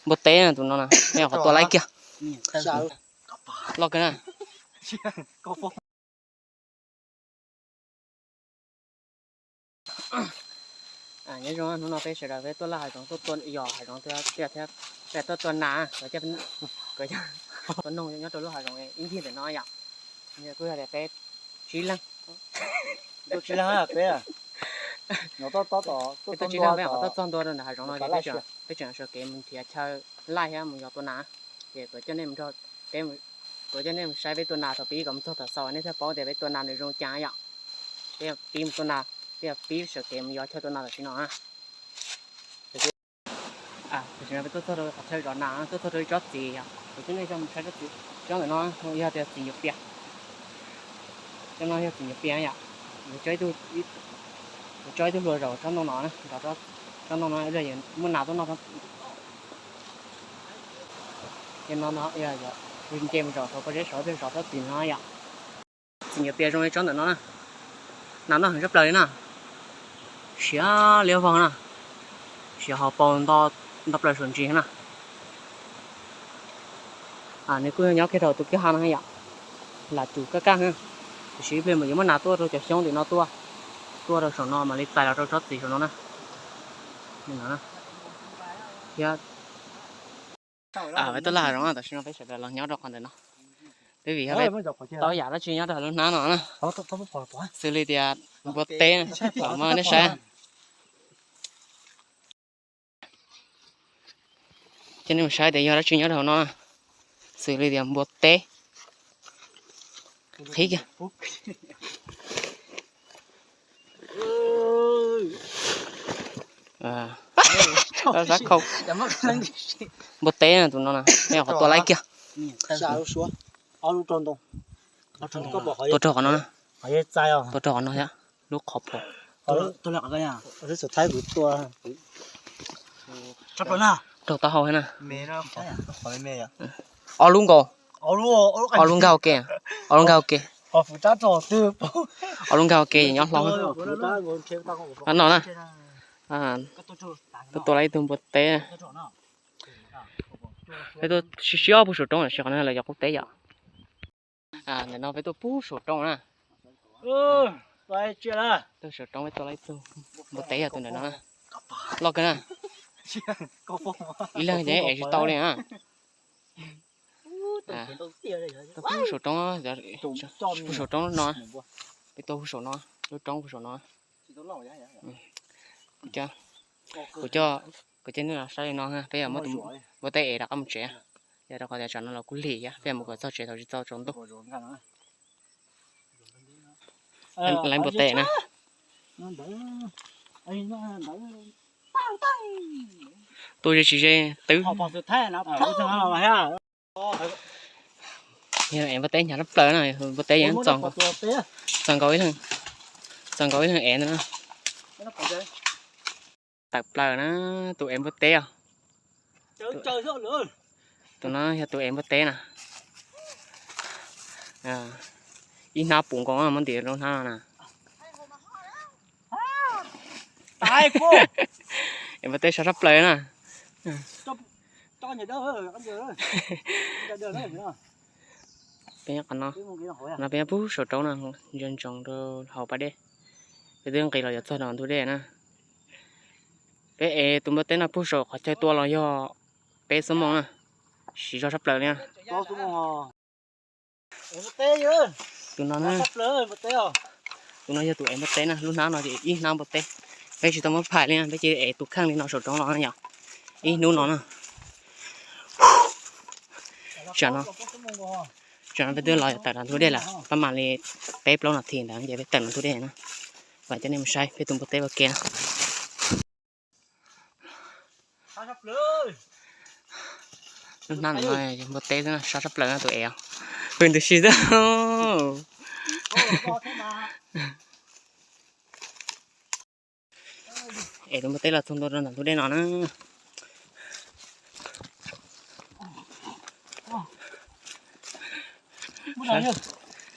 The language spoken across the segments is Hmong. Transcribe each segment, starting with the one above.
Npua teb na tus no na, nej qhov tua laib kiag. Loj kawg na. Nyob zoo, hnub no peb sawv daws peb tuaj laj hav zoov, tuaj tua yos hav zoov thiab, peb tuaj tua nas, tuaj noog nyob rau lub hav zoov ib ncig ntawm no yom. Kuj yog tias peb tsib leeg, peb tsib leeg peb, peb tsib leeg peb qhov tuaj txog ntua rau ntawm hav zoov no ces peb tseem sawv kev mus nrhiav chaw laij thiab mus yos tua nas. Ces kuv coj nej mus nrog peb, kuv coj nej mus saib peb tua nas thaum pib kom mus txog thaum xaus nej thiaj paub tias peb tua nas nws zoo cas yom. Peb pib mus tua nas, peb pib sawv kev mus yos chaw tua nas tam sim no. Tam sim no peb tuaj txog rau qhov chaw zov nas, tuaj txog rau ib tsob txiv yom, kuv coj nej mus saib tsob txiv, tsob ntawm no yog tias txiv nyuam pias. Tsob no yog txiv nyuam pias yom. Kuv tso ib tug hlua zaum tsob ntoo no, tsob ntoo no muaj nas tuaj noj. Ces no no, nce mus zaum rau pob zeb saud thiaj zov tsob txiv no yom. Txiv nyuam pias zoo li tsob ntawm no na, nas noj heev tshaj plaws li na. Siav liab vog na, siav hauv paus nto plaws saum ntsis na. Nws kuj nyob kiag rau tus kwj ha no yom, lam tus kaj kaj, tiam sis ib pliag mas yuav muaj nas tuaj rau cov xyoob tim no tuaj, tuaj rau saum no mam li txais los rau tsob txiv saum no na. Thiab peb tuaj laj hav zoov tam sim no peb sawv daws los nyob rau qhov ntawm no. Twb vim yog peb tau yam dab tsi nyob rau lub hnab no na, xws li tias npua teb, nej saib. Coj nej mus saib tias yog dab tsi nyob rau hauv no, xws li tias npua teb. Qhib kiag. Npua teb tus no na, nej qhov tua laib kiag. Tua rau qhov no, tua rau qhov no thiab, lub qhov phuam. Raug taub hau thiab na. Ob lub nkaus, ob lub nkag ua ke, ob lub nkag ua ke, ob lub nkag ua ke nyob hlo. No na, tuaj tua lawm ib tug npua teb. Peb tuaj siab siab puag saum roob, tam sim qhov no lawv cov qub teb yom. Ntawm no peb tuaj puag saum roob na. Tuaj saum roob peb tua lawm ib tug npua teb yog tus ntawm no na. Loj kawg na. Ib leeg ces ev tsis tau li na. Tuaj puag saum roob, puag saum roob no, peb tuaj puag saum no, lub roob puag saum no. Kuv coj, kuv coj nej los saib li no, peb yuav muab tus npua teb ev rov qab mus tsev, yog rau qhov tias tsam no los kuj lig thiab, peb yuav mus kom txog tsev thaum tsis txog tsaus ntuj. Lawv npua teb na. Tuaj ze tsis ze twb. Ev npua teb hnyav tshaj plaws na, npua teb yeej txaus nkaus, txaus nkaus ib leeg, txaus nkaus ib leeg ev ntawm no. Tawm plaws na, tus ev npua teb os. Tus no yog tus ev npua teb na. Ib hnab puv nkaus muab ntim lub hnab no na. Ev npua teb sab sab plaws na. Peb nyob qhov no, no peb nyob puag saum roob no, ntsoov ntsoov rau hauv pas dej. Peb twb nqis los yuav txog no ntug dej na. Peb ev tus npua teb no puag saum qhov chaw tua los yog peb xuab moos na, siv zog sab plaws li na. Tus no na, tus no yog tus ev npua teb na, lub hnab no ces ib hnab npua teb. Peb tsis tau muab phais li na, peb cia ev tus kheej li no saum roob los na yom. Ib hnub no na. Tsam no, tsam no peb twb los tawm no ntug dej lawm, pab mam li peb plaub nas this ntawd ces peb tawm no ntug dej na. Vam coj nej mus saib peb tus npua teb ua ke na. Lub hnab no npua teb xwb na, sab sab plaws na tus ev. Pw ntws si xwb. Ev tus npua teb los txog ntua rau ntawm ntug dej no na.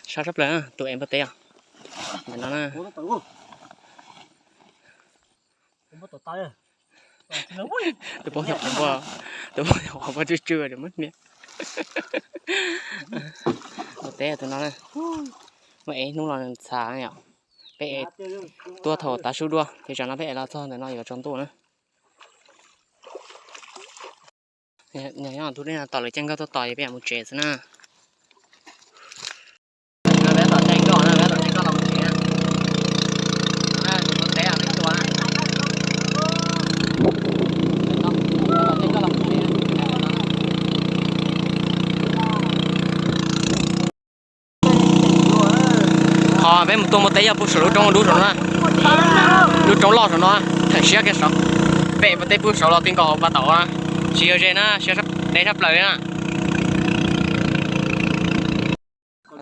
Sab sab plaws na tus ev npua teb os. Ntawm no na. Tus poob nyob qhov npua, Tus muaj qhov pob tsw tsw muab nias. Npua teb tus no, muaj ev hnub los nws ntxhab yom. Peb ev tuaj thaum tav su dua ces tsam no peb ev los txog ntawm no yuav tsaus ntuj na. Nyob tus dej no tom lawv caij nkoj tuaj tos es peb mus tsev xwb na. Peb tom caij nkoj na, peb tom caij nkoj los tsev na. Tus npua teb peb tua na. Qhov peb mus tua npua teb yog pug saum lub roob dub saum no, lub roob loj saum no, theem siab kiag saud. Peb npua teb pug saud los ti nkaus pas taum, tsis yog ze na, siab deb tshaj plaws li na.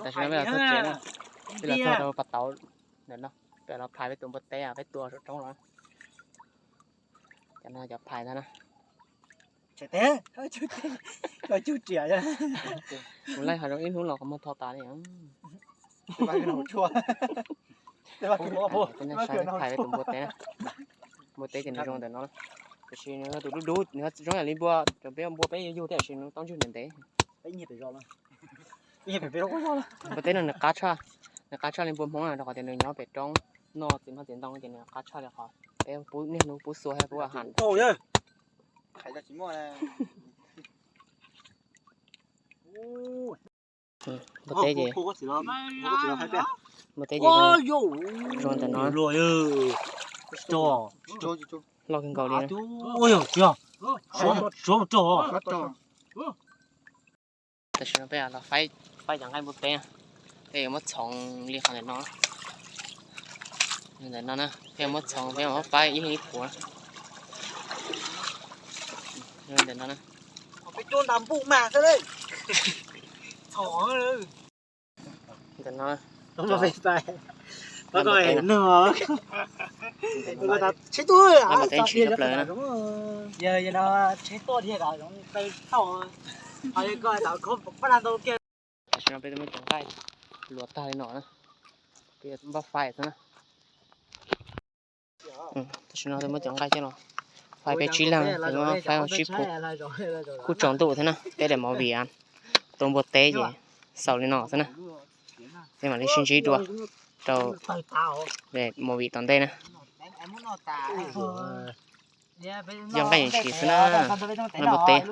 Tam sim no peb los txog tsev na, peb los txog rau pas taum ntawm no, peb los phais peb tus npua teb peb tua saum roob los. Cov no cov phais ntag na. Mus laij hav zoov ib hnub los qhov muag tho tas li. Peb saib peb phais peb tus npua teb na. Npua teb ces nws zoo ntawm no, tiam sis nws tus dub dub nws zoo yam li npua, cov peb npua peb yug thiab tiam sis nws tau ntswg ntev ntev. Npua teb no nws qab tshaj, nws qab tshaj li npua Hmoob na, rau qhov tias nws nyob pem roob noj txiv hmab txiv ntoo ces nws qab tshaj li qhov peb pub niaj hnub pub xua thiab pub a has. Npua teb ces, npua teb ces zoo ntawm no. Loj kawg nkaus li. Tam sim no peb los faib, faib cov nqaij npua teb, peb yuav muab txhoov li qhov ntawm no. Ntawm no na, peb yuav muab txhoov, peb yuav muab faib ib ib puav. Ntawm no na. Ntawm no, npua teb ntshis tshaj plaws na. Tam sim no peb muab cov nqaij luav tag li no na, peb npaj faib xwb na. Tam sim no peb muab cov nqaij coj los faib peb tsib leeg, peb muab faib tsib puav, kuj tsaus ntuj thiab na, peb daim movie tua npua teb ces xaus li no xwb na. Peb mam li sib ntsib dua rau movie tom ntej na. Yog nqaij yeej siv xwb na, nqaij npua teb.